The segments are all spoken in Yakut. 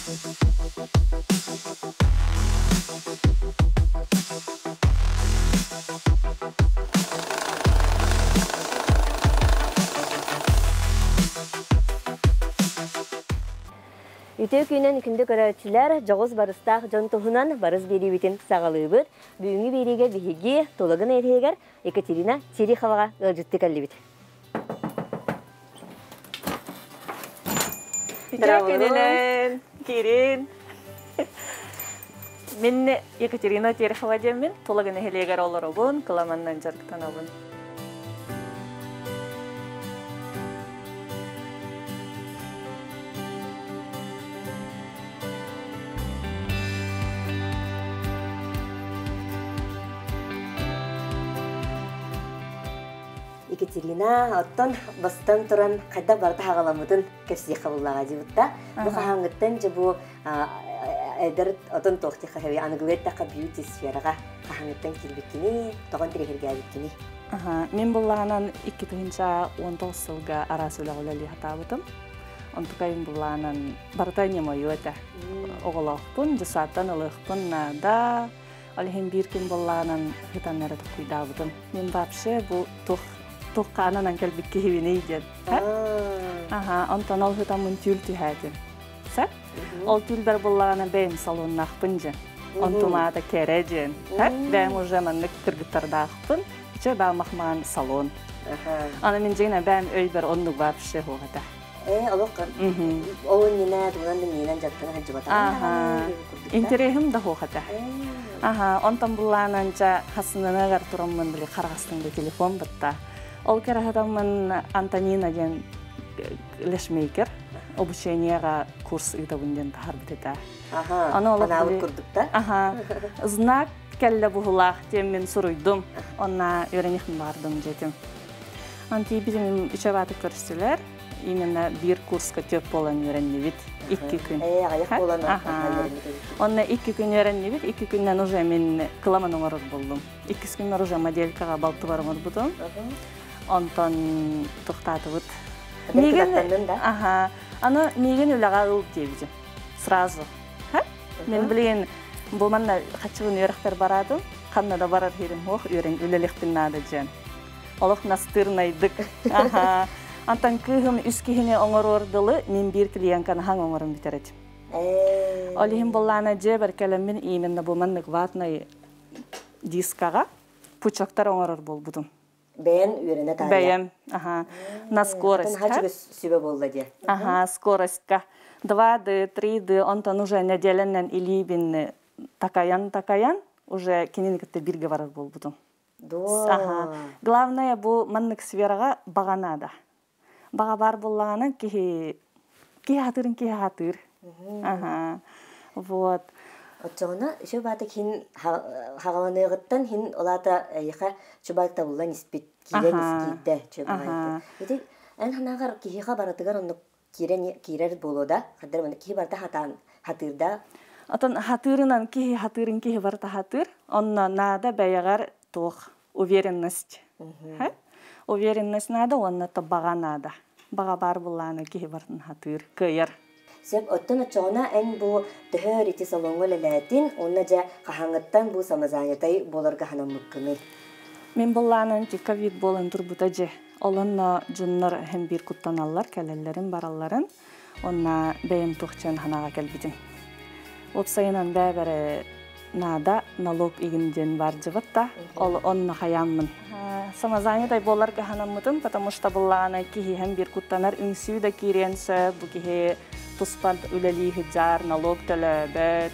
Үтүө күнэн күндү көрөөччүлэр, дьоҕус барыстаах дьон туһунан барыс биэриибитин саҕалыыбыт. Бүгүҥҥү биэриигэ биһиги Тулагын эриһигэр Екатерина Тереховаҕа ыалдьыттыы кэллибит. Үтүө күнүнэн, Кирин. Мин Екатерина Терехова диэммин, Тулагы нэһилиэгэр олоробун, кыламаннан дьарыктанабын. Екатерина, оттон бастан туран хайдах барыта хаҕаламмытын кэпсиэххэ буллаҕа дьыбытта. Бу хаһааҥҥыттан дьэ бу эдэр отон туох диэххэ аныгылыы эттэххэ бьюти сфераҕа хаһааҥҥыттан киирбиккиний, тоҕон тириһиргээбиккиний? Мин буллаҕынан 2019 сылга араас үлэҕэ үлэлии сатаабытым. Онтукайым буллаҕынан барыта не мое этэ. Оҕолоохпун, дьысааттан ылыахпын наада. Ол иһин биир күн буоллаҕынан ытан эрэ токуйдаабытым. Мин вообще бу туох туох хаанынан кэлбит киһибиний диэн. Аха, онтон ол ытаммын түүл түһээтим. Сөп? Ол түүлбэр буллаҕына бэйэм салоннаахпын дьэн. Онтум аата кэрэ диэн. Бэйэм уже маннык кыргыттардаахпын. Чэ баамахмаан салон. Аны мин дьиҥинэ бэйэм өйбөр оннук вообще суох этэ. Олох ол иннинэ тугунан да миинэн дьарыктана сылдьыбатаҕым. Интересим да суох этэ. Аха, онтон буллаананча хасыныгар тураммын били хараҕастыҥ телефон бытта. Ол кэрэхэтаммын Антонина диэн лешмейкер обучениеға курс ыытабын диэн таһарбыт этэ. Аха, Аны олох курдук да? Аха, знак кэллэ буһулаах диэн мин суруйдум. Онна үөрэниэхпин баҕардым диэтим. Анти битим үчэбааты көрүстүлэр. Именно биир курска төп буолан үөрэннибит. Икки күн. Аҕыйах буолан Онно икки күн үөрэннибит. Икки күннэн уже мин кыламан оҥорор боллум. Иккис күннэр уже моделькаҕа балтыбар оҥорбутум. Онтон тухтаатыбыт. Миигин, аха, аны миигин үлэҕэ ыл диэбитим. Сразу. Мен билигин бу манна хаччыбын үөрэхтэр бараатым. Ханна да барар хирим хуох үөрэн үлэлихпин наада дьэн. Олох настырнайдык. Аха. Антан кыыһым үс киһини оҥоруор дылы мин биир клиентканы хаҥ оҥорон бүтэр этим. Ол иһин буллаана дьиэбэр кэлэммин именно бу маннык ватный дискаҕа пучоктар оҥорор буолбутум. Бэйэн үөрэнэ таарыйа. Бэйэм, аха. На скорость. Сүбэ буолла диэ. Аха, скоростька. 2D, 3D, онтон уже неделянан илиибин такаян-такаян уже кинини кытта бирге барар буолбутум. Аха. Главное бу маннык сфераҕа баҕа наада. Баҕа баар буоллаҕына киһи киһи хатыырын киһи хатыыр. Аха. Вот. Оччоҕуна үчүгэй баата хин хаҕаланыаҕыттан хин олаата эйиэхэ чубаак табыллан испит киирэн киирдэ чубаайты. Ити эн санааҕар киһиэхэ барытыгар оннук киирэн киирэр буолуо да? Хаддар манна киһи барыта хатаан хатыырда. Отон хатыырынан киһи хатыырын киһи барыта хатыыр. Онно наада бэйэҕэр туох уверенность. Уверенность наада уонна то баҕа наада. Баҕа баар буллаана киһи барытын хатыыр, кыайар. Сөп, оттон оччоҕуна эн бу төһө ити салоҥҥа үлэлээтин уонна дьэ хаһааҥҥыттан бу самозанятай буоларга санаммыккыный? Мин буллаанан ити ковид буолан турбута дьэ. Олонно дьоннор һэм биир куттаналлар, кэлэллэрин, баралларын. Онна бэйэм туохчан ханаҕа кэлбитим. Уопсайынан бэбэре наада налог игин диэн бар дьыбыт да, ол онно хаяммын. Самозанятай буоларга ханаммытым, потому что буллаана киһи һэм биир куттанар үҥсүү да киириэн сөп, бу киһи туспан үлэлии сылдьар, налог төлөөбөт,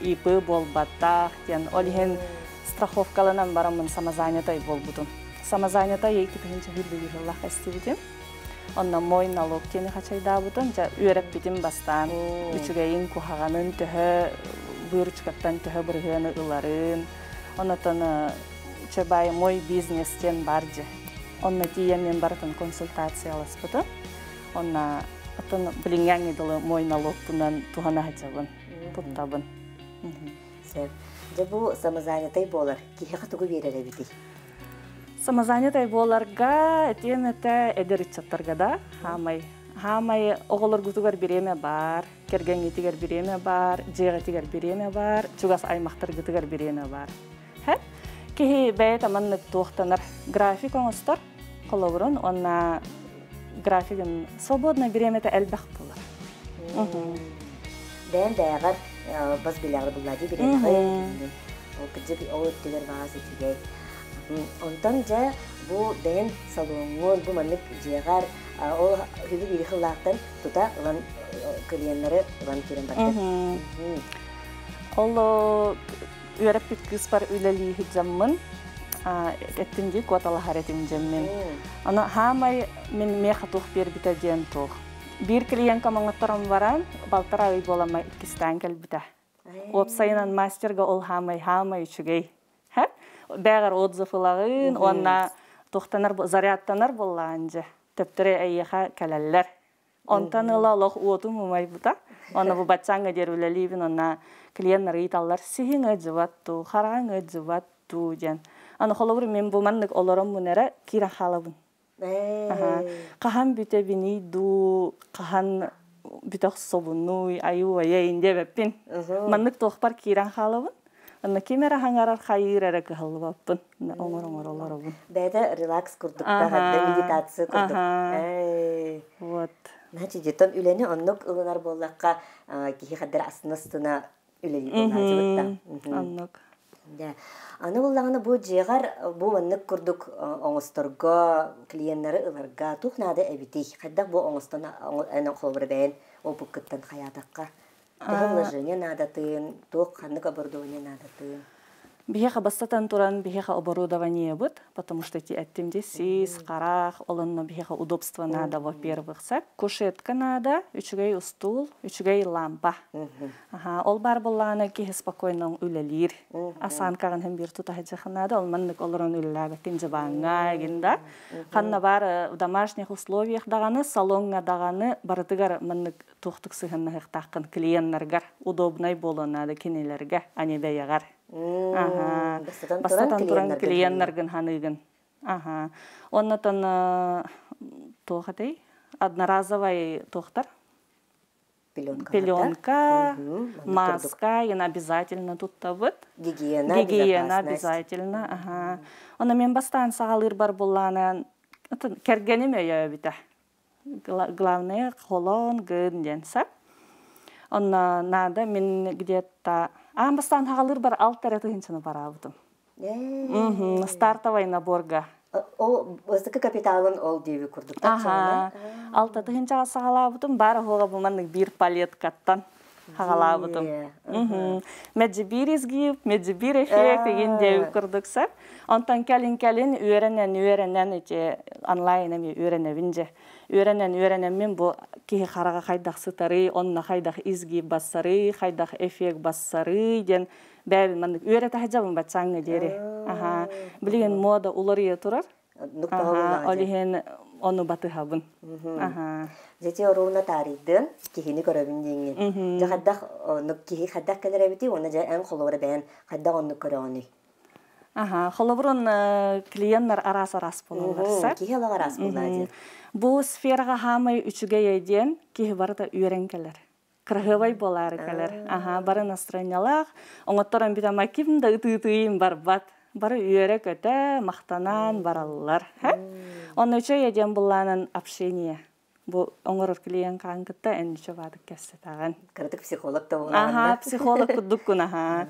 ИП буолбаттаах диэн. Ол иһин страховкаланан бараммын самозанятай буолбутум. Самозанятай 2021 жыллаах эстибитим. Онно мой налог диэни хачайдаабытым, дьэ үөрэппитим бастаан үчүгэйин, куһаҕанын, төһө выручкаттан төһө бырыһыаны ыларын. Онотон чебай мой бизнес диэн бар дьэ. Онно тиийэн мен барытын консультацияласпытым. Онно оттон билиҥҥээҥҥи дылы мой налогпунан туһана сылдьабын, туттабын. Сөп. Дьэ бу самозанятай буолар. Киһиэхэ тугу биэрэр эбитий? Самозанятай буоларга этиэм этэ эдэр ыччаттарга да хаамай хаамай оҕолоргутугар бириэмэ баар. Кэргэҥҥитигэр бириэмэ баар, дьиэҕитигэр бириэмэ баар, чугас аймахтаргытыгар бириэмэ баар. Һэ? Киһи бэйэтэ маннык туохтанар график оҥостор, холобурун уонна графигын свободное бириэмэтэ элбэх буолар. Бэйэн бэйэҕэр бас билэҕэр буллади бириэмэҕин. Ол кырдьык ол өттүгэр баҕас үчүгэй. Онтон дьэ бу бэйэн салоҥҥун, бу маннык дьиэҕэр ол үһүгү биир хыллаахтан тута ылан клиеннары ылан киирэн бардым. Ол үөрэппит кыыспар үлэлии сылдьаммын эттим дии куоталаһар этим дьэммин. Аны хаамай мин миэхэ туох биэрбитэ диэн туох. Биир клиентка моҥотторон баран балтараа ый буоламмай иккистээн кэлбитэ. Уопсайынан мастерга ол хаамай хаамай үчүгэй. Бэҕэр отзыв ылаҕын уонна туохтанар зарядтанар буоллаҕын дьэ. Төптөрө эйиэхэ кэлэллэр. Онтон ыла олох уотум умайбыта. Онно бу баччааҥҥа диэри үлэлиибин, онно клиеннар ыйыталлар, сиһиҥ ыдьыбат дуу, хараҕыҥ ыдьыбат дуу диэн. Аны холобур мин бу маннык олороммун эрэ киирэн хаалабын. Хаһан бүтэбиний дуу, хаһан бүтэх собунуй, айуу айайын диэбэппин. Маннык туохпар киирэн хаалабын. Онно ким эрэ хаҥарар хайыыр эрэ кыһаллыбаппын. Оҥор-оҥор олоробун. Бэйэтэ релакс курдук медитация курдук. Вот. Значит, дьиттэн үлэни оннук ылынар буоллахха киһи хаддар астына-астына үлэлиир буолааччыбыт Оннук. Да. Аны буллаҕына бу дьиэҕэр бу маннык курдук оҥосторго, клиеннары ыларга туох наада эбитий? Хайдах бу оҥостон холобура бэйэн опыккыттан хайаатахха? Төһө вложение наадатын, туох ханнык оборудование наадатын? Биһиэхэ бастатан туран биһиэхэ оборудованиебыт, потому что эти эттим дии сис, харах, олонно биһиэхэ удобство надо, во-первых, сеп. Кушетка надо, үчүгэй устуул, үчүгэй лампа. Аха, ол бар буоллаҕына киһи спокойно үлэлиир. Осанкаҕын һин биир тутаһыдьах надо, ол маннык олорон үлэлээбэккин дьыбааҥҥа игин да. Ханна бар в домашних условиях даҕаны, салоҥҥа даҕаны барытыгар маннык туохтук сыһыаннаһыахтааххын клиеннаргар удобнай буолуон наада кинилэргэ, а не бэйэҕэр. Аха. Бастатан туран клиеннаргын ханыыгын. Аха. Оннотон туох этэй? Одноразовый туохтар? Пеленка. Пеленка, маска, и обязательно туттабыт. Гигиена, Гигиена обязательно. Аха. Онно мен бастаан саҕалыырбар буллаанан кэргэним өйөөбүтэ. Главное холон гын диэн сап. Онно надо мин где-то аан бастаан хаҕалыырбар алта эрэ тыһыынчаны бараабытым. Стартовый наборга. Ол ыстыкы капиталын ол диэби курдук. Аха. Алта тыһыынчаҕа саҕалаабытым. Баар оһуола бу маннык биир палеткаттан хаҕалаабытым. Меджи биир изгиб, меджи биир эффект деген диэби курдук сап. Онтон кэлин-кэлин үөрэнэн-үөрэнэн ити онлайн эми үөрэнэбин дьэ. Үөрэнэн-үөрэнэммин бу киһи хараҕа хайдах сытарый, онно хайдах изгиб бассарый, хайдах эффект бассарый диэн бэйэбин маннык үөрэтэ сылдьабын баччааҥҥа диэри. Аха. Билигин мода уларыйа турар. Аха, ол иһин ону батыһабын. Аха. Дьэти оруна таарыйдын, киһини көрөбүн диэҥҥин. Дьэ хайдах оннук киһи хайдах кэлэр эбитий уонна дьэ эн холобура бэйэн хайдах оннук көрөҕүнүй? Аха, холобурун клиеннар араас-араас буолаллар. Киһи олох араас буоллаа диэн. Бу сфераҕа хаамай үчүгэй диэн киһи барыта үөрэн кэлэр. Кыраһыабай буолаары кэлэр. Аха, бары настроениялаах. Оҥотторон бүтама ким да ытыы-ытыйын барбат. Бары үөрэ-көтө, махтанан бараллар. Онно үчүгэй диэн буллаанан общение. Бу оҥорор клиент хаан кытта эн үчүгэй кэпсэтэҕин. Кыратык психолог да буолаҕын. Аха, психолог курдуккун аха.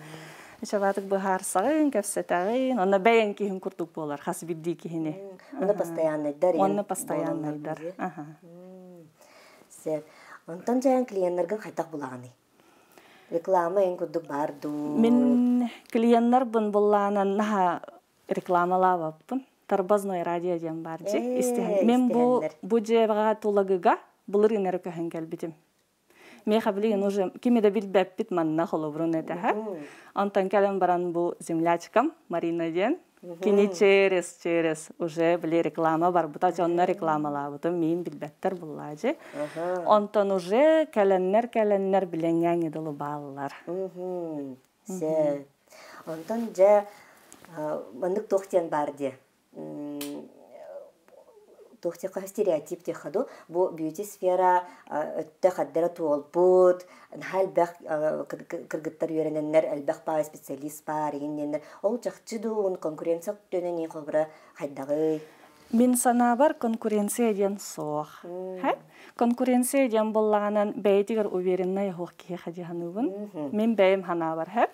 Үчүгэйдик быһаарсаҕын, кэпсэтэҕин. Онно бэйэҥ киһин курдук буолар, хас биирдии киһини. Онно постоянныйдар. Онно постоянныйдар. Аха. Сөп. Онтон дьайан клиеннаргын хайдах булаҕыный? Реклама эн курдук баар дуу? Мин клиеннарбын буллаанан наһаа рекламалаабаппын. Тарбазной радио диэн баар дьи. Истиһэн. Мен бу бу дьиэҕэ тулагыга былырыын эрэ көһөн кэлбитим. Миэхэ билигин уже кими да билбэппит манна холобурун этэһэ. Онтон кэлэн баран бу землячкам Марина диэн кини через через уже били реклама барбыта дьонно рекламалаабытым миин билбэттэр буллаажы. Онтон уже кэлэннэр кэлэннэр билэҥҥээҥи дылы бааллар. Сэ. Онтон дьэ маннык туох диэн баар диэ. Туох диэххэ стереотип диэххэ дуу, бу бьюти сфера өттө хаддара туолбут, наһаа элбэх кыргыттар үөрэнэннэр, элбэх баай специалист баар игин диэннэр. Ол чахчы дуу, конкуренция өттүнэн иин холобура хайдаҕый? Мин санаабар конкуренция диэн суох. Конкуренция диэн буоллаҕынан бэйэтигэр увереннай оһох киһиэхэ дии саныыбын. Мин бэйэм санаабар хэп.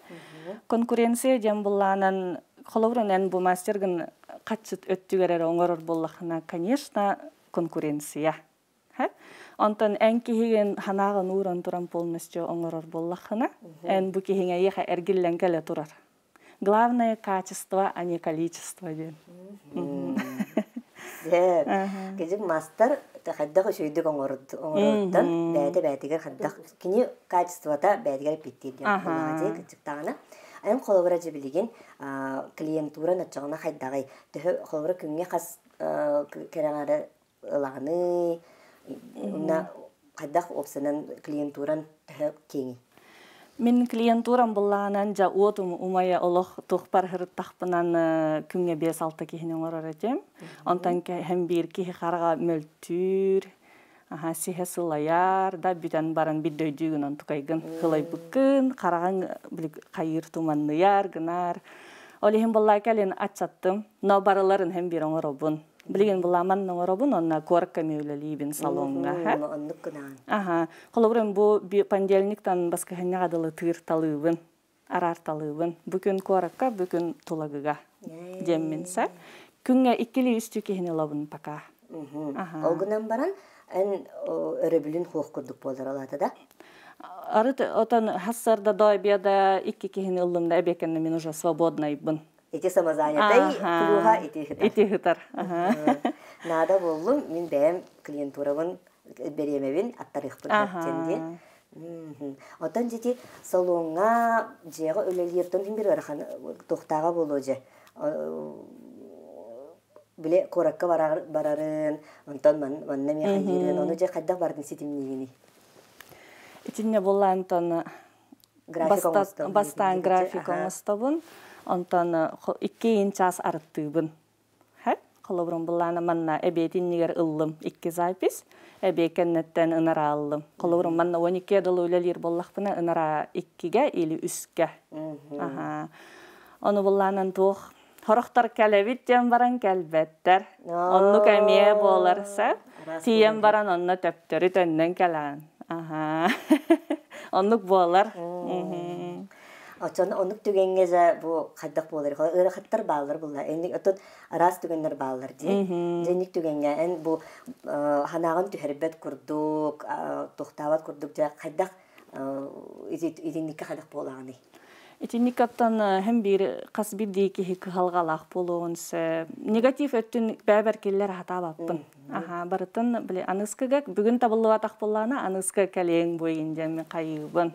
Конкуренция диэн буоллаҕынан холобурун эн бу мастергын хаччыт өттүгэр эрэ оҥорор буоллаххына, конечно, конкуренция. Онтон эн киһигин санааҕын ууран туран полностью оҥорор буоллаххына, эн бу киһиҥ эйиэхэ эргиллэн кэлэ турар. Главное качество, а не количество диэн. Кизик мастер хайдах үчүгүйдүк оҥороруттан бэйэтэ бэйэтигэр хайдах кини качествота бэйэтигэр эппиттиир диэн буоллаҕа кырдьыктаҕына эн холобура дьэ билигин клиентура ноччоҕуна хайдаҕый төһө холобура күҥҥэ хас кэрэҥэрэ ылаҕыный уонна хайдах уопсанан клиентуран төһө киэҥий? Мин клиентурам буллаҕынан дьа уотум умайа олох туохпар һырыттахпынан күҥҥэ 5-6 киһини оҥорор этим. Онтон һэм биир киһи хараҕа мөлтүүр, аха сиһэ сылайар да бүтэн баран бир дөйдүү гынан тукайгын хылайбыккын, хараҕыҥ хайыыр туманныйар гынар. Ол иһин буллаа кэлин аччаттым, но барыларын һэм биир оҥоробун. Билигин буламан оҥоробун, онно куоракка үлэлиибин салоҥҥа. Оннук гынаан. Аха. Холобурун бу понедельниктан баскыһынньаҕа дылы тыыр талыыбын, араар талыыбын. Бу күн куоракка, бу күн Тулагыга диэммин сэ. Күҥҥэ иккили үстүү киһини ылабын пока. Ол гынан баран, эн өрөбүлүн хуох курдук буолар алаата да? Арыт отон хассарда дойбиада икки киһини ыллым да эбиэкэннэ мин уже свободнайбын. Ити самозанятай плюһа ити ыһытар. Ити ыһытар. Наада буоллум, мин бэйэм клиентурабын бириэмэбин аттарыахпын сөп диэн. Оттон дьити салоҥҥа дьиэҕэ үлэлиир тон бир ыарахан туохтааҕа буолуо дьэ. Биле куоракка барарын, онтон манна эмиэ хайыырын, ону дьэ хайдах бардын ситимниигиний? Итиннэ буоллаан бастаан график оҥостобун, онтон икки ин час арыттыыбын. Холобурун буллаана манна эбиэтиннигэр ыллым икки запись, эбиэ кэннэттэн ынара аллым. Холобурун манна 12 дылы үлэлиир буоллахпына ынара иккигэ или үскэ. Ону буллаанан туох хорохтор кэлэбит диэн баран кэлбэттэр. Оннук эмиэ буолар сөп. Тиийэн баран онно төптөрү төннөн кэлэҕин. Аха. Оннук буолар. Очон оннук түгэҥҥэ дьэ бу хайдах буолар ыарахаттар бааллар булла. Энник отон араас түгэннэр бааллар дии. Дьэнник түгэҥҥэ эн бу ханаҕын түһэрбэт курдук, тохтаабат курдук дьэ хайдах итинникке хайдах буолаҕыный? Итинник оттон һэм биир хас биирдии киһи кыһалҕалаах буолуоҕун сөп. Негатив өттүн бэйэбэр киллэр хатаабаппын. Аха, барытын били аныскыга бүгүн табыллыбатах буоллаҕына аныска кэлиэҥ буйун диэн мин хайыыбын.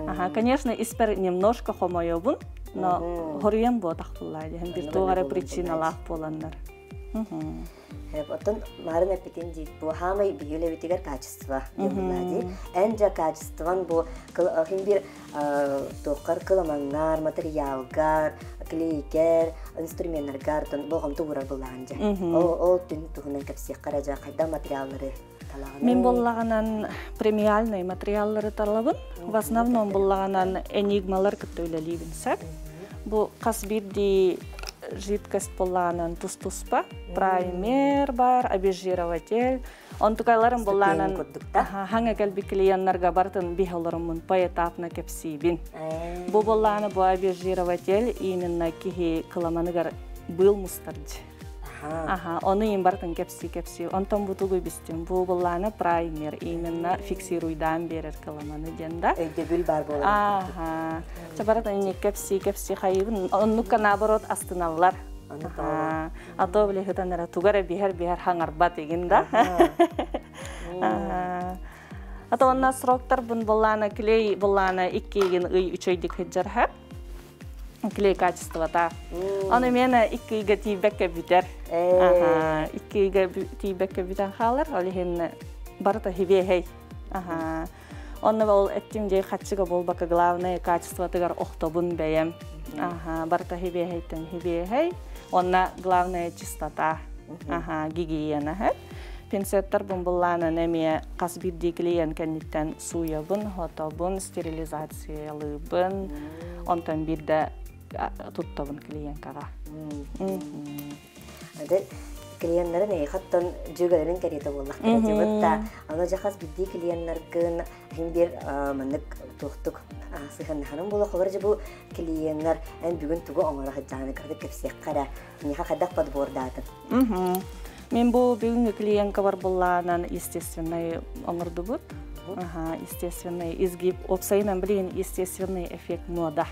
Аха, конечно, испэр немножко хомойобун, но хоруйан буотах буоллаа диэн биир туох эрэ причиналаах буоланнар. Оттон марын эппитин диит бу хаамай биһиги качество диэн Эн дьэ качествон бу хин бир туоххар кыламаннар, материалгар, клейкер, инструменнаргар болҕомто уурар буллаҕын дьэ. Ол түн туһунан кэпсиэххэ дьэ хайда материаллары талаҕын? Мин боллаҕынан премиальный материаллары талабын. В основном боллаҕынан энигмалар кытта үлэлиибин сөп. Бу хас биирдии жидкость боллаҕынан тус-туспа. Праймер бар, обезжирователь. Онтукайларын боллаанан хаҥа кэлбит клиеннарга бартын биһ олороммун поэтапно кэпсиибин. Бу боллааны бу обезжирователь именно киһи кыламаныгар быыл мустарджы. Аха, ону им бартын кэпси-кэпси. Онтон бу тугу бистим. Бу боллааны праймер именно фиксируйдаан берер кыламаны диэн да. Өйдөбүл бар болар. Аха. Чабарат ини кэпси-кэпси хайыбын. Оннукка наоборот астыналлар. А то били хытан эрэ тугар биһэр-биһэр хаҥарбат игин да. А то онна сроктар бун боллаана клей боллаана иккиигин ый үчөйдик хыджарха. Клей качествота. Аны мена иккиге тиийбэккэ бүтэр. Иккиге тиийбэккэ бүтэн хаалар. Ол иһин барыта хибиэхэй. Онно ол эттим дии хаччыга буолбакка главное качествотыгар охтобун бэйэм. Барыта хибиэхэйтэн хибиэхэй. Онна главное чистота. Гигиена. Пинцеттар бумбуллаанан эмиэ хас биирдии клиент кэнниттэн сууйабын, хотобун, стерилизациялыыбын. Онтон биирдэ туттабын клиенткаҕа. Клиеннарын эйхаттан дьүгэлэрин кэриэтэ буоллахтара дьыбыт да аны дьэ хас биирдии клиеннаргын иһин биир маннык туохтук сыһыаннаһарын буола холор дьэ бу клиеннар эн бүгүн тугу оҥоро сылдьааны кырдык кэпсиэххэ эрэ киниэхэ хайдах подбордаатын. Мен бу бүгүҥҥү клиентка бар буллаанан естественный оҥордубут. Ага, естественный изгиб уопсайынан билигин естественный эффект мода.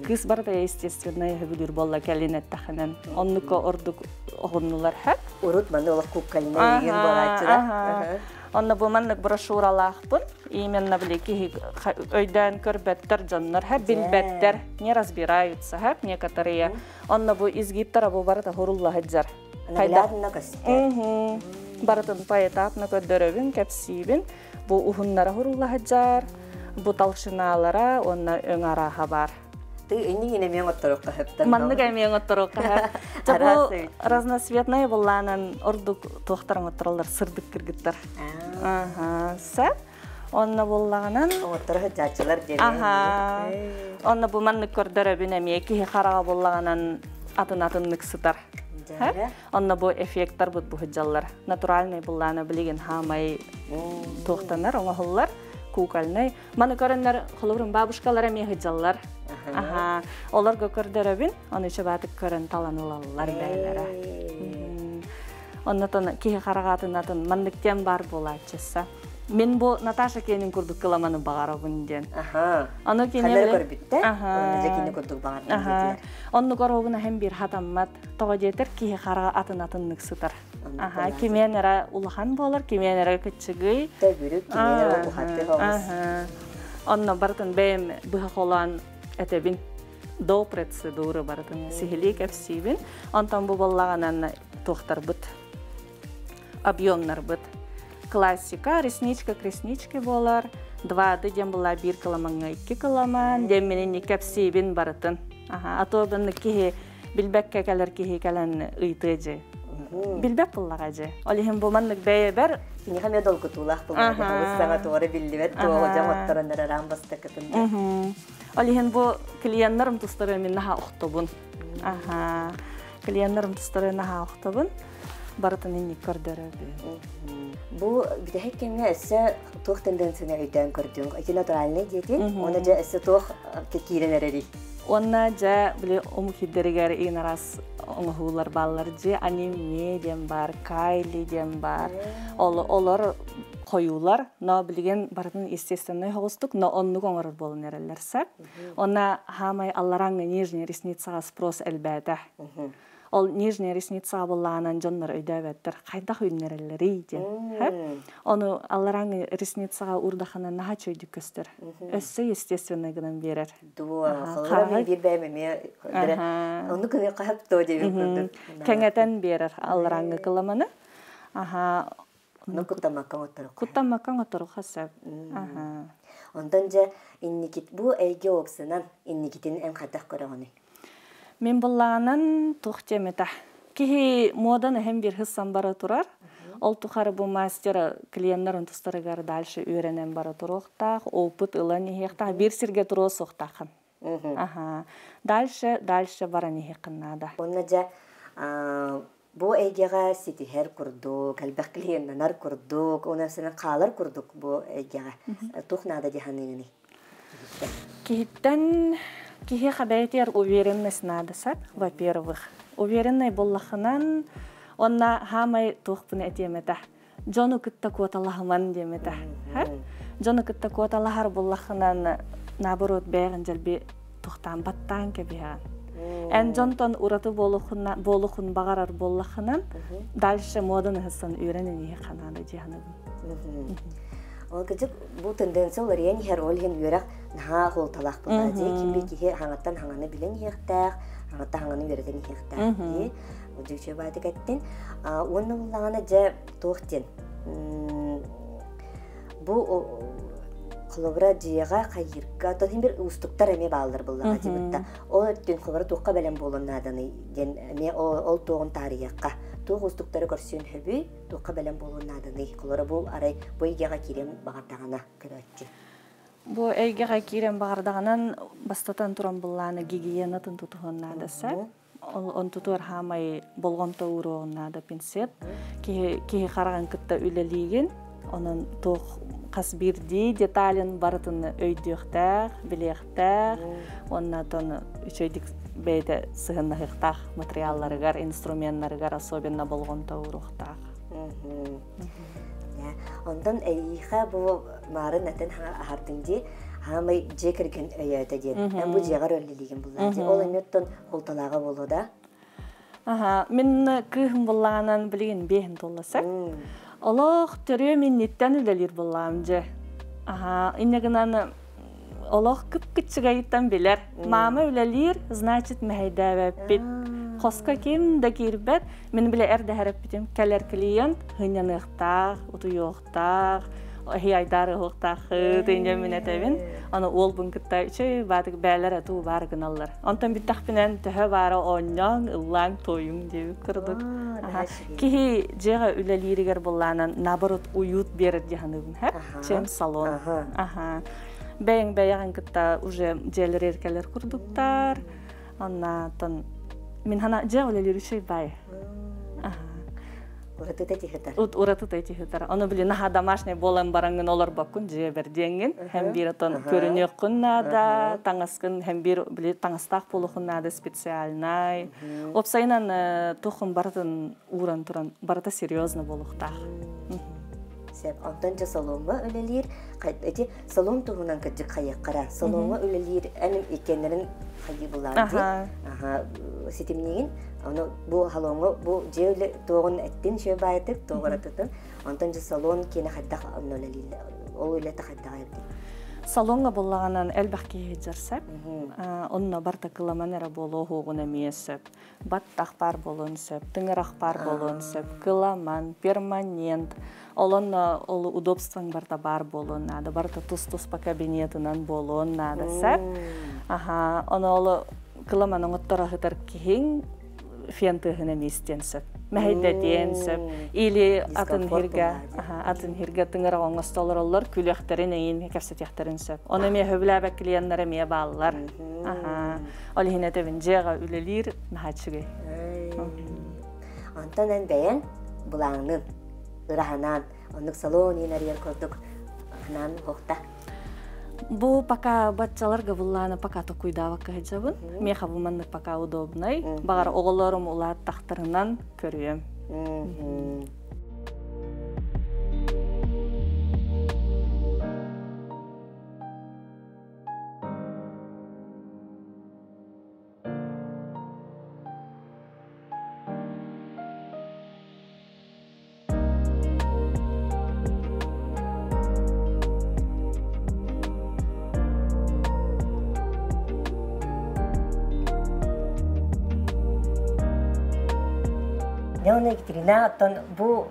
Кыыс барыта естественный хөбүлүүр буолла кэлин эттэхинэн. Оннука ордук оҕуннулар хэп. Урут манны олох куккалина деген буолааччыда. Онно бу маннык брошюралаахпын. Именно били киһи өйдөөн көрбөттөр дьоннор хэп билбэттэр, не разбираются хэп некоторые. Онно бу изгибтара бу барыта хурулла сылдьар. Наглядно көстөр. Барытын поэтапно көрдөрөбүн, кэпсиибин. Бу уһуннара хурулла сылдьар, бу толщиналара уонна өҥ арааһа бар. Ты иннин эмиэ оҥотторуохха сөптөн. Маннык эмиэ оҥотторуохха сөп. Бу разноцветная буллаанан ордук туохтар оҥоттороллор сырдык кыргыттар. Аха, сөп. Онно буллаҕынан Оҥотторо сылдьааччылар диэн. Аха. Онно бу маннык көрдөрөбүн эмиэ киһи хараҕа буллаҕынан атын атыннык сытар. Онно бу эффекттар бут буһуджаллар. Натуральный буллаана билигин хаамай туохтанар оҥоһуллар кукольный. Маны көрөннөр холобурун бабушкалар эмиэ сылдьаллар. Аха. Олорго көрдөрөбүн, ону чыбаатык көрөн талан ылаллар бээлэрэ. Оннотон киһи хараҕаатын атын маннык тем бар буолааччыса. Мин бу Наташа киэнин курдук кыламаны баҕарабын диэн. Аха. Аны кини Ханнары көрбүттэр, онно дьэ кини курдук баҕардым диэтилэр. Оннук оруобуна һэм биир хатаммат. Тоҕо диэтэр киһи хараҕа атын атыннык сытар. Аха, кимиэн эрэ улахан буолар, кимиэн эрэ кыччыгый. Төгүрүк, кимиэн эрэ ухатты оҕус. Онно барытын бэйэм быһа холоон этэбин. До процедуры барытын сиһилии кэпсиибин. Онтон бу буоллаҕынан туохтарбыт объемнарбыт классика ресничка к ресничке буолар 2D диэн була биир кыламаҥҥа икки кыламан диэн мин кэпсиибин барытын аха а то киһи билбэккэ кэлэр киһи кэлэн ыйтыа дьи билбэт буллаҕа дьи ол иһин бу маннык бэйэбэр киниэхэ эмиэ долгутуулаах буллаҕа саҥа туора биллибэт туоҕу дьон отторон араан бастакытын ол иһин бу клиеннарым тустары мин наһаа охтобун аха клиеннарым тустары наһаа охтобун барытын инник көрдөрөбүн. Бу бүтэһик кэмҥэ өссө туох тенденцияны өйдөөн көрдүҥ? Ити натуральный диэтин, уонна дьэ өссө туох киирэн эрэрий? Уонна дьэ били омук сирдэригэр иин араас оҥоһуулар бааллар дьи аниме диэн бар, кайли диэн бар. Ол олор хойуулар, но билигин барытын естественный хоҕустук, но оннук оҥорор буолан эрэллэр сап. Онна хаамай алларааҥҥы нижняя ресницаҕа спрос элбээтэ. Ол нижняя ресница буллаанан дьоннор өйдөөбөттөр хайдах үүннэрэллэрий диэн. Ону алларааҥы ресницаҕа уурдахына наһаа чөйдүк көстөр. Өссө естественный гынан биэрэр. Дуо, холобура биир бэйэм эмиэ ону кыһы хаһып то диэбит курдук. Кэҥэтэн биэрэр алларааҥы кыламаны. Аха. Ону куттаммакка оҥотторуохха. Куттаммакка оҥотторуохха сөп. Аха. Онтон дьэ инникит бу эйгэ уопсанан инникитин эн хайдах көрөҕүнүй? Мин быллаанан туох диэмэтэ. Киһи муодан эһэм биир хыссан бара турар. Ол тухары бу мастер клиеннарын тустарыгар дальше үөрэнэн бара туруохтаах, опыт ылан иһиэхтээх, биир сиргэ туруо суохтааххын. Аха. Дальше, дальше баран иһиэххин наада. Онно дьэ бу эйгэҕэ ситиһэр курдук, элбэх клиеннанар курдук, уонна хаалар курдук бу эйгэҕэ туох наада дии саныыгыный? Киһиттэн киһиэхэ бэйэтигэр уверенность наада сап, во-первых. Уверенный буоллаххынан, онно хаамай туохпун этиэм этэ. Дьону кытта куоталаһыман диэм этэ. Дьону кытта куоталаһар буоллаххынан, наоборот, бэйэҕин дьэлби тухтаан баттаан кэбиһэҕин. Эн дьонтон ураты буолухун баҕарар буоллаххынан, дальше муодан ыһысан үөрэнэн иһиэххэ наада дии саныыбын. Ол кыдьык бу тенденция уларыйан иһэр, ол иһин үөрэх наһаа суолталаах буолла дии. Ким би киһи хаҥаттан хаҥаны билэн иһиэхтээх, хаҥаттан хаҥаны үөрэтэн иһиэхтээх дии. Удьуучуй баатык эттин. Уонна буллаҕына дьэ туох диэн бу холобура дьиэҕэ хайыырга тон иһин бир уустуктар эмиэ бааллар буллаҕа дии бытта. Ол өттүн холобура туохха бэлэм буолуон нааданый диэн эмиэ ол туоҕун таарыйыахха. Туох уустуктары көрсүөн сөбүй, туохха бэлэм буолуон нааданый? Холоро бу арай бу эйгэҕэ киирэн баҕардаҕына көрөөччү. Бу эйгэҕэ киирэн баҕардаҕынан бастатан туран былааны гигиенатын тутуһуон наада сөп. Ол онтутугар хаамай болҕомто ууруоҕун наада пинцет. Киһи киһи хараҕын кытта үлэлиигин, онон туох хас биирдии деталин барытын өйдүөхтээх, билиэхтээх, уонна отон үчүгэйдик бэйэтэ сыһыннаһыахтаах материалларыгар, инструменнарыгар особенно болҕомто ууруохтаах. Онтон эйиэхэ бу маарын этэн аһардыҥ дии, хаамай дьиэ кэргэн өйөөтө диэн. Эн бу дьиэҕэр өллилиигин буллаа дии. Ол эмиэ оттон холталааҕа буолуо да? Аха, мин кыыһым буллаҕынан билигин биэһин туолласа. Олох төрүөм инниттэн үлэлиир буллаам дьэ. Аха, инньэ гынан олох кып-кыччыгайыттан билэр. Мама үлэлиир, значит мэһэйдээбэппит. Хоско ким да киирбэт. Мин билэ эрдэһэрэппитим кэлэр клиент хынньаныахтаах, утуйуохтаах, эһи айдаар ыһыахтааххыт инньэ мин этэбин. Аны уолбун кытта үчүй баатык бээлэр атуу баар гыналлар. Онтон бүттэхпинэн төһө баара оонньооҥ, ыллааҥ, туойуҥ диэбит курдук. Киһи дьиэҕэ үлэлииригэр буллаанан наоборот уют биэрэр дии саныыбын һэ. Чем салон. Аха. Бэйэҥ бэйэҕин кытта уже дьиэлэр эркэлэр курдуктар. Оннатон мин хана дьиэ үлэлиир үчүй бай. Уратыта тиһитэр. Уратыта тиһитэр. Ону били наһаа домашний буолан бараҥҥын олорбоккун дьиэ бэрдиэҥҥин. Һэм биир отон көрүнүөххүн наада, таҥаскын һэм биир били таҥастаах буолуоххун наада специальнай. Уопсайынан тухун барытын ууран туран барыта серьезно буолуохтаах. Сөп. Онтон дьэ салоҥҥа үлэлиир, эти салон туһунан кырдьык хайыаххара. Салоҥҥа үлэлиир эн иккиэннэрин хайыы булаан дии. Аха, ситимниигин. Ону бу салоҥҥа бу дьиэ үлэ туоҕун эттин шөй баайытык, туоҕуратытын. Онтон дьэ салон киэнэ хайдах онно үлэлииллэр? Ол үлэтэ хайдах эбитий? Салоҥҥа буллаҕынан элбэх киһи сылдьар сөп. Онно барыта кыламан эрэ буолуо уһуоҕун эмиэ сөп. Баттах баар буолуон сөп, тыҥырах баар буолуон сөп, кыламан, перманент. Ол онно ол удобствоҥ барыта баар буолуон наада, барыта тус-туспа кабинетынан буолуон наада сөп. Аха, ону ол кыламан оҥотторо сытар киһиҥ фен тыаһын эмиэ истиэн сөп. Мэһэйдэтиэн сөп. Или атын хиргэ, атын хиргэ тыҥырах оҥосто олороллор, күлүөхтэрин эйин кэпсэтиэхтэрин сөп. Ону эмиэ сөбүлээбэт клиеннэр эмиэ бааллар. Аха. Ол иһин этэбин, дьиэҕэ үлэлиир наһаа үчүгэй. Онтон эн бэйэҥ былааҥнын, ыраһанаан, оннук салон иин арыйар курдук анаан уһуохта. Бу пока баччаларга буллааны пока токуйдаабакка сылдьабын. Миэхэ бу маннык пока удобнай. Баҕар оҕолорум улааттахтарынан көрүөм. Дьэ уонна Екатерина, оттон бу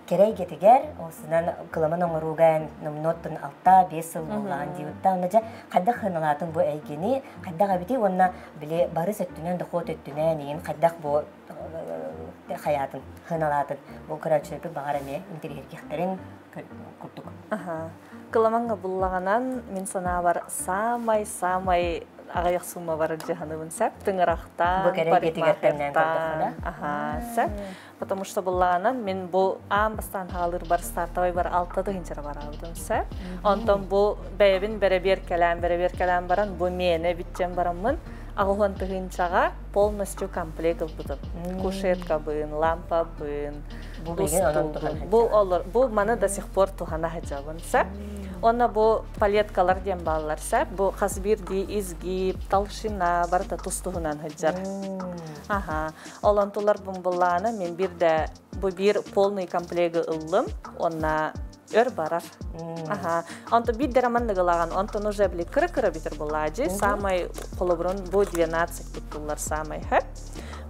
кэрэ эйгэтигэр осунан кыламан оҥорууга эн номнуоттан 6-5 сыл буоллаҕын диэбитте. Онно дьэ хайдах сыаналаатыҥ бу эйгэни, хайдах эбитий уонна били барыс өттүнэн, дохуот өттүнэн иин хайдах бу хайаатын, сыаналаатын бу көрөөччүлэрбит баҕар эмиэ интэриэһиргиэхтэрин курдук. Кыламаҥҥа буллаҕынан мин санаабар саамай-саамай аҕыйах сумма барар дьаһаныбын сөп. Тыҥырахтаан, Бу кэрэ эйгэтигэр тэҥнээн көрдөххүнэ. Аха, сөп. Потому что буллаҕынан мин бу аан бастаан хаалыырбар стартовайбар 6 тыһыынчара бараабытым сөп. Онтон бу бэйэбин бэрэбиэркэлээн бэрэбиэркэлээн баран бу миэнэ бүтчэн бараммын 80 тыһыынчаҕа полностью комплект ылбытым. Кушеткабын, лампабын, бу олор бу маны до сих пор тухана сылдьабын сөп. Онно бу палеткалар диэн бааллар сөп. Бу хас биирдии изгиб, толщина барыта тус-туһунан сылдьар. Аха. Олон тулар буллааны мен бир да бу биир полный комплегы ыллым. Онна өр барар. Аха. Онто бир дераман онтон уже били кыра-кыра битер буллаажы. Самай холобурун бу 12 туттуллар самай хөп.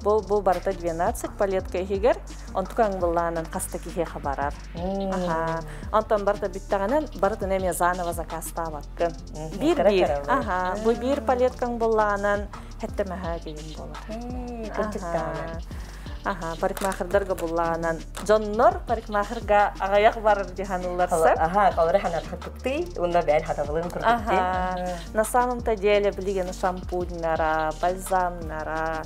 Бу барыта 12 палетка ихигер, онтукаң буллаанан хаста кихиэхэ барар. Аха. Онтон барыта бүттәгәнен барытын эме заново заказтаабаккын. Бир бир. Аха. Бу бир палеткаң буллаанан хеттемэхэ деген болар. Кырдьыктаана. Аха, парикмахердарга буллаҕынан дьоннор парикмахерга аҕыйах барар дьаһанылларса. Аха, колоры ханархаттыктый, уонна бэйэн хатабылын курдуктый. Аха, на самом-то деле билигин шампуннара, бальзамнара,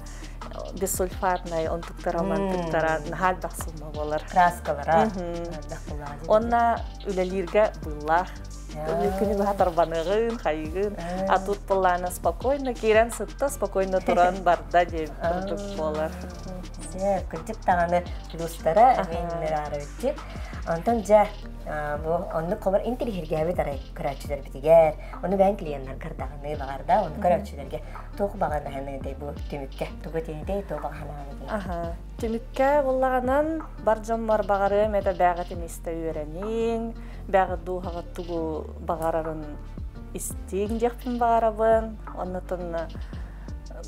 бессульфатнай онтуктара мантыктара наһаа элбэх сумма буолар. Краскалара. Онна үлэлииргэ быыллаах. Күнү быһа тарбаныгын, хайыгын, а тут былаана спокойно киирэн сытта, спокойно туран барда диэн курдук буолар. Кырдьык даҕаны плюстара эмиэ арабитти. Онтон дьэ бу оннук холор интеллигиргээбит арай көрөөччүлэрбитигэр, ону бэйэн клиеннаргар даҕаны баҕарда, ону көрөөччүлэргэ туох баҕанаһыный бу түмүккэ тугу этинитэй, туох баҕанаһыный? Аха. Түмүккэ буллаҕынан бар дьоммор баҕарыам этэ бээҕитин истэ үөрэниҥ, бээҕит дууһаҕыт тугу баҕарарын истиҥ диэхпин баҕарабын. Оннотон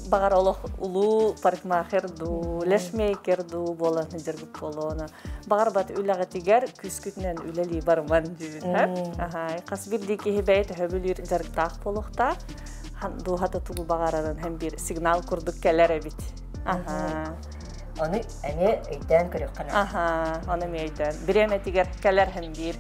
баҕар олох улуу парикмахер дуу, лэшмейкер дуу буолан сылдьаргыт буолуона. Баҕарбат үлэҕитигэр күүскүтүнэн үлэлии барыман дүүбүн. Хас биирдии киһи бэйэ төһөбүлүүр дьарыктаах буолуохтаах. Дууһата тугу баҕарарын һэм биир сигнал курдук кэлэр эбит. Ону эмиэ өйдөөн көрүөххэ наада. Аха, ону эмиэ өйдөөн. Бириэмэтигэр кэлэр һэм биир.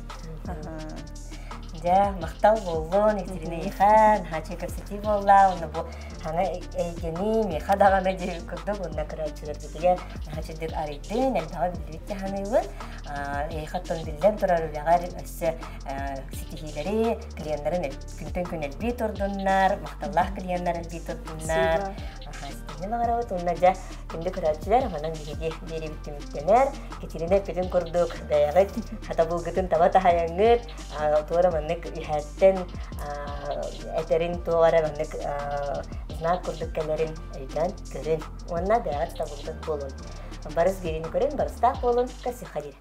Дьэ, махтал буоллун, Екатерина Ейхан, хаачый кэпсэтии буолла, уонна бу хаҥа эйгэни миэхэ даҕаны диэбит курдук, уонна көрөөччүлэрбитигэр наһаа чэбдик арыйдын, элбэҕи биллибит дьаһаныыбын. Эйиэхэттэн биллэн турар үлэҕэр өссө ситиһиилэри, клиеннарын күнтэн күн элбии турдуннар, махталлаах клиеннар элбии турдуннар. Ситиһиини баҕарабыт уонна дьэ күндү көрөөччүлэр, манан биһиги биэриибит түмүктэнэр. Катерина эппитин курдук бэйэҕит хатабылгытын таба таһайаҥҥыт, туора маннык үһээттэн этэрин туох эрэ маннык знак курдук кэлэрин өйдөөн көрүн уонна бэйэҕит табылгыт буолун. Барыс биэриини көрүн, барыстаах буолун, кассихарир.